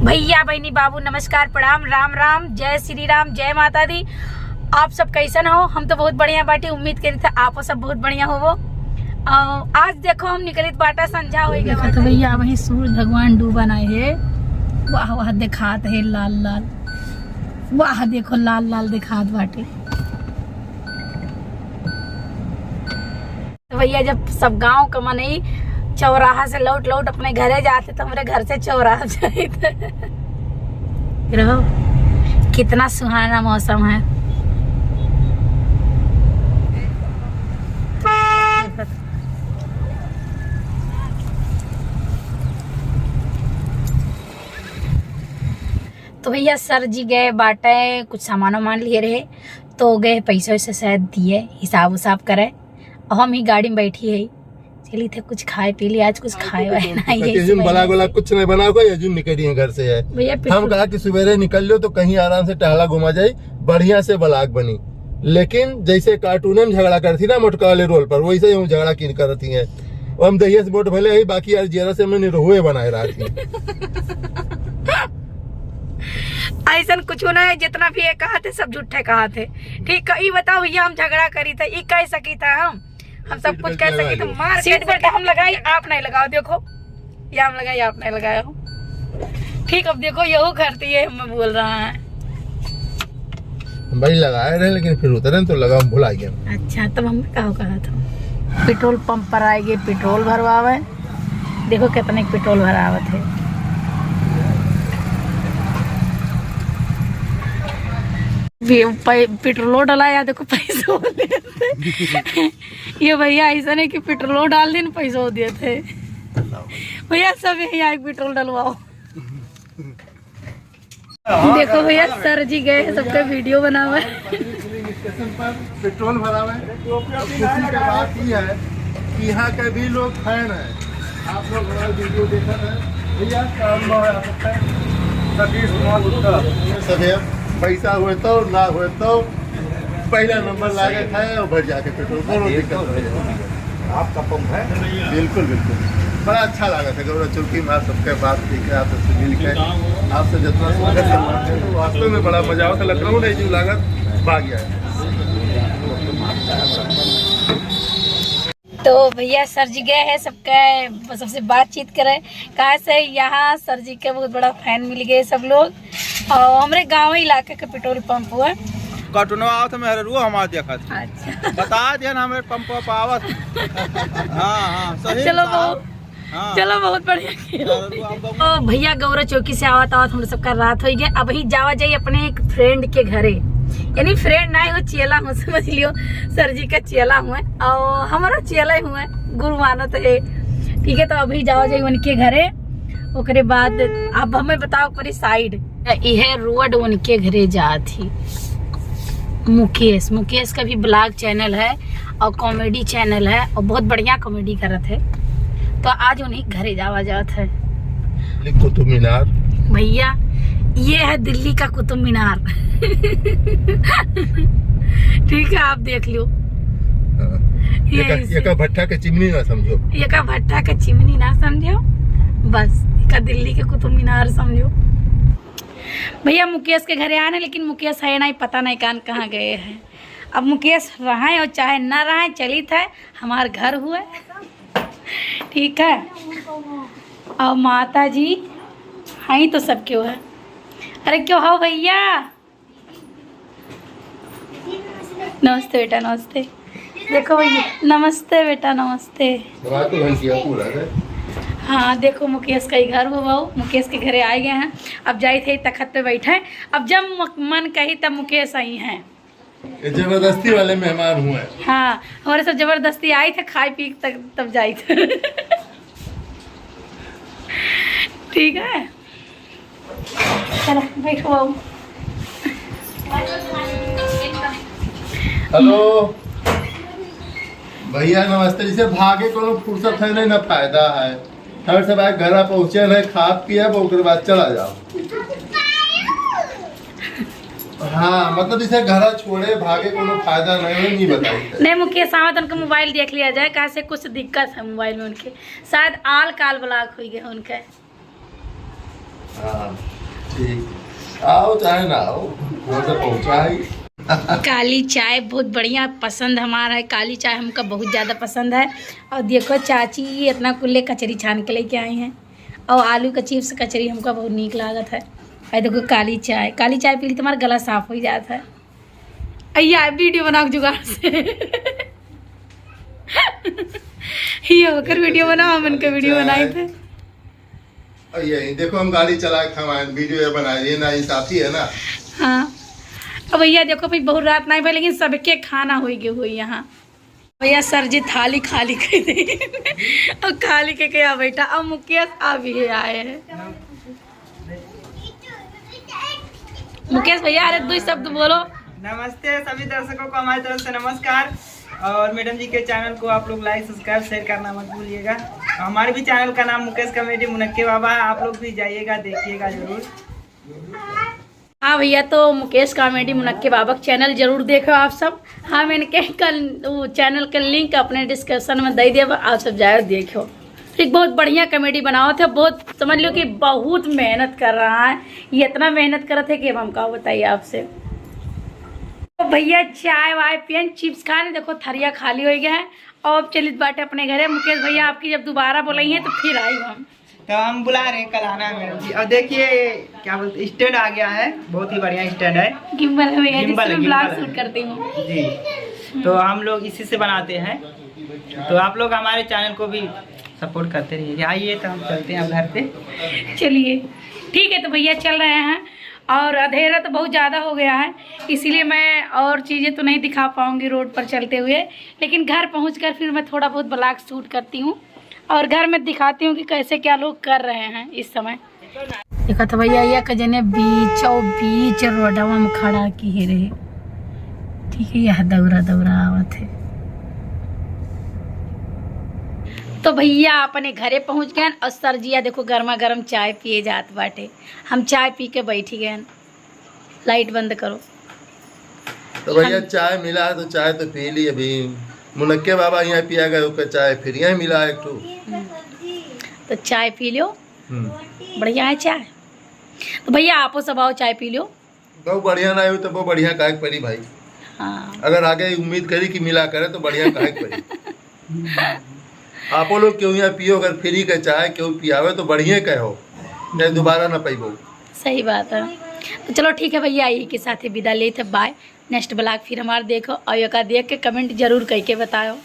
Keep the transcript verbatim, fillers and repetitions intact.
भैया, बहिनी, बाबू, नमस्कार, प्रणाम, राम राम, जय श्री राम, जय माता दी। आप सब कैसन हो? हम तो बहुत बढ़िया बाटी, उम्मीद करी था आपो सब बहुत बढ़िया होवो। अ, आज देखो, हम निकलित बाटा, संझा होई गवा। देखो तो भैया, वही सूरज भगवान डूबन आए है। वाह वाह, देखात है लाल लाल। वाह, देखो, लाल लाल देखात बाटे। तो भैया, जब सब गांव के मनई चौराहा से लौट लौट अपने घरे जाते, तो हमरे घर से चौराहा जाते। रहो, कितना सुहाना मौसम है। तो भैया, सर जी गए बाटे, कुछ सामान वामान लिए रहे, तो गए पैसा वैसा शायद दिए, हिसाब उसाब करे। अब हम ही गाड़ी में बैठी है, चली थे कुछ खाए पी ली, आज कुछ खाए वाए ना, यही यजुन से बलाग वलाग कुछ नहीं बनाओ, यजुन निकली है घर से है। भैया, हम पेट्रोल कहा कि सुबेरे निकल लो तो कहीं आराम से टहला घुमा जाए, बढ़िया से बलाग बनी। लेकिन जैसे कार्टून में झगड़ा करती ना मोटका वाले रोल पर, वैसे ही हम झगड़ा किन करती हैं। हम दहिया से मोट भले ही, बाकी यार जियरा से हमने निरहुए बनाए रहा थी। ऐसन कुछ ना है, जितना भी ये कहा थे, सब झूठे कहा थे। ठीक है, ई बताओ भैया, हम झगड़ा करी थे, ई कह सकी था हम? हम सब कुछ कह सकी थे। मार सीट बेल्ट हम लगाई, आप नहीं लगाओ। देखो, ये हम लगाई, आप नहीं लगाए हो। ठीक, अब देखो, यहू करती है, हमें बोल रहा है। हम भाई लगाए रहे, लेकिन फिर उतरे तो लगा, हम भुला गए। अच्छा, तब हम का कहा था? पेट्रोल पंप पर आए गए पेट्रोल भरवावे। देखो, कितने के पेट्रोल भरावत है। ये पै-, पेट्रोलो डलाया, देखो, पैसो लेते। ये भैया ऐसा नहीं कि पेट्रोलो डाल दिन, पैसो देते। भैया, सब यहीं आए, पेट्रोल डलवाओ। देखो भैया, सर जी गए हैं सबका वीडियो बनावे। पेट्रोल भरावे। तो खुशी के बात ई है कि यहाँ के भी लोग फैन है। आप लोग हमारा वीडियो देखत है। भैया, का नाम है आपका? सतीश कुमार गुप्ता। सभे पैसा हुए तो, ना हुए तो, पहला नंबर लागत है और भर जाके पेट्रोल, कोनो दिक्कत नहीं है। आपका पंप है? बिल्कुल, बिल्कुल। बड़ा अच्छा लागत है, गौरा चौकी में आप सबके बात ठीक है, आप सबसे मिल के, आपसे जितना सुंदर सम्मान है, तो वास्तव में बड़ा मजा आवत है। लखनऊ नहीं जी लागत, भाग गया है। तो भैया, सर जी गए हैं सबके, सबसे बातचीत करे, काहे से यहाँ सर जी के बहुत बड़ा फैन मिल गए सब लोग। और हमरे गाँव इलाके के पेट्रोल पंप हुआ। कार्टूनवा आवत है, मेहररुआ हमार देखत है। अच्छा। बता दिया ना, हमरे पंप पर आवत। हाँ, हाँ, सही चलो, साहब। बहुत, हाँ। चलो, बहुत बढ़िया किया। मेहररुआ आप लोग तो भैया, गौरा चौकी से आवत आवत हम सबका रात हो गया। अब ही जावा जाई अपने एक फ्रेंड के घरे, यानी फ्रेंड ना हो, चेला हो, समझ लियो, सर जी का चेला हुए और हमारा चेला हुए, गुरु मानत है। ठीक है, तो अभी जावा जाई उनके घरे। ओकरे बाद अब हमें बताओ, ओकरे साइड इहे रोड उनके घरे जात ही। मुकेश, मुकेश का भी ब्लॉग चैनल है और कॉमेडी चैनल है और बहुत बढ़िया कॉमेडी करत है। तो आज उन्हीं घरे जावा जात है। कुतुब मीनार। भैया, ये है दिल्ली का कुतुब मीनार। ठीक है, आप देख लो। हाँ। ये एका, ऐसे। एका भट्ठा के चिमनी ना समझो। एका भट्ठा के चिमनी ना समझो, बस एका दिल्ली के कुतुब मीनार समझो। भैया, मुकेश के घरे आने, लेकिन मुकेश है नहीं, पता नहीं कान कहाँ गए हैं। अब मुकेश रहें और चाहे ना रहें, चलित है, हमार घर हुए। ठीक है, और माता जी हैं तो सब क्यों है। अरे, क्यों हो भैया? नमस्ते बेटा, नमस्ते। देखो भैया, नमस्ते बेटा, नमस्ते। रात को घंटिया पूरा है। हाँ, देखो मुकेश का ही घर हो, बहू, मुकेश के घरे आए गए हैं। अब जाई थे तखत पे बैठे, अब जब म-, मन कही तब मुकेश आई हैं। ये जबरदस्ती वाले मेहमान हुए। हाँ, हमारे सब जबरदस्ती आई थे, खाए पी तक तब जाई थे। ठीक है, चलो बैठो बाबू। हेलो भैया, नमस्ते। इसे भागे कोनो फुर्सत है नहीं, ना फायदा है। हर सब आए घरा पहुँचे रहे, खा पिए, ओकरे बाद चला जाओ। हाँ, मतलब इसे घरा छोड़े, भागे कोनो फायदा नहीं है, नहीं बताई। नहीं, मुकेश आवत उनका मोबाइल देख लिया जाए, काहे से कुछ दिक्कत है मोबाइल में उनके, शायद आल काल ब्लॉक हुई गए उनके। हाँ, आओ चाहे ना आओ, वहाँ से पहुँचा ही। काली चाय बहुत बढ़िया पसंद हमारा है, काली चाय हमका बहुत ज़्यादा पसंद है। और देखो चाची इतना कुल्ले कचरी छान के लेके आई हैं, और आलू का चिप्स कचरी हमका बहुत नीक लागत है। और देखो काली चाय, काली चाय पी ली तुम्हारा गला साफ हो जाता है। अय्या वीडियो बनाओ जुगाड़ से। ये होकर वीडियो बनाओ, हम इनका वीडियो बनाए थे। और यही देखो, हम गाड़ी चला के हम आए, वीडियो ये बना रही है ना, ये साथी है ना। हाँ, अब भैया देखो भाई, बहुत रात नहीं भाई, लेकिन सबके खाना हो गए हुए यहाँ। भैया सर जी थाली खाली कर दे। और खाली के क्या बैठा, अब मुकेश अभी आए हैं। मुकेश भैया, अरे दो शब्द बोलो। नमस्ते सभी दर्शकों को, हमारी तरफ से नमस्कार। और मैडम जी के चैनल को आप लोग लाइक, सब्सक्राइब, शेयर करना मत भूलिएगा। हमारे भी चैनल का नाम मुकेश कॉमेडी मुनक्के बाबा है, आप लोग भी जाइएगा, देखिएगा जरूर। हाँ भैया, तो मुकेश कॉमेडी मुनक्के बाबा का चैनल जरूर देखो आप सब। हम इनके कल, वो चैनल का लिंक अपने डिस्क्रिप्शन में दे देब, आप सब जाओ देखो। एक बहुत बढ़िया कॉमेडी बनावत है, बहुत समझ लो कि बहुत मेहनत कर रहा है। ये इतना मेहनत करत है कि अब हम का बताइए आपसे। तो भैया चाय वाय पियन, चिप्स खान, देखो थरिया खाली हो गया है। और अब चलित बाटे अपने घरे। मुकेश भैया आपकी जब दोबारा बोलाई है तो फिर आई हम। तो हम बुला रहे हैं कल आना है मैडम जी। और देखिए क्या बोलते, स्टैंड आ गया है, बहुत ही बढ़िया स्टैंड है। गिम्बल है भैया, गिम्बल है, जिससे मैं ब्लॉग गिम्बल है। शूट करती हूँ। जी, तो हम लोग इसी से बनाते हैं, तो आप लोग हमारे चैनल को भी सपोर्ट करते रहिएगा। आइए तो हम चलते हैं अब घर पे। चलिए ठीक है, तो भैया चल रहे हैं। और अंधेरा तो बहुत ज़्यादा हो गया है, इसीलिए मैं और चीज़ें तो नहीं दिखा पाऊँगी रोड पर चलते हुए, लेकिन घर पहुँचकर फिर मैं थोड़ा बहुत ब्लॉग शूट करती हूँ और घर में दिखाती हूँ कि कैसे क्या लोग कर रहे हैं इस समय। देखा तो भैया, ये कजने बीचों बीच रोडवा में खड़ा किहे रहे। ठीक है, यह दौरा दौरा आवत है। तो भैया अपने घरे पहुँच गए और सर जिया देखो गर्मा गर्म चाय पिए जात बाटे। हम चाय पी के बैठ गए। लाइट बंद करो। तो भैया हम चाय मिला है तो चाय तो पी ली। अभी मुनक्के बाबा यहाँ पिया गए ओकर चाय, फिर यहीं मिला एक ठो। हम्म। तो चाय पी लो। हम्म। बढ़िया है चाय। तो भैया आपो सब आओ चाय पी लो। बहुत बढ़िया ना हो तो बहुत बढ़िया काहे के पड़ी भाई। हाँ। अगर आगे उम्मीद करी कि मिला करे तो बढ़िया काहे के पड़ी। आपो लोग केहू यहाँ पियो, अगर फ्री के चाय केहू पियावे तो बढ़िया कहो, चाहे दोबारा ना पइबो। सही बात है। तो चलो ठीक है भैया, यही के साथ ही विदा लेत है, बाय। नेक्स्ट ब्लॉग फिर हमार देखो और एका देख के कमेंट जरूर करके बताओ।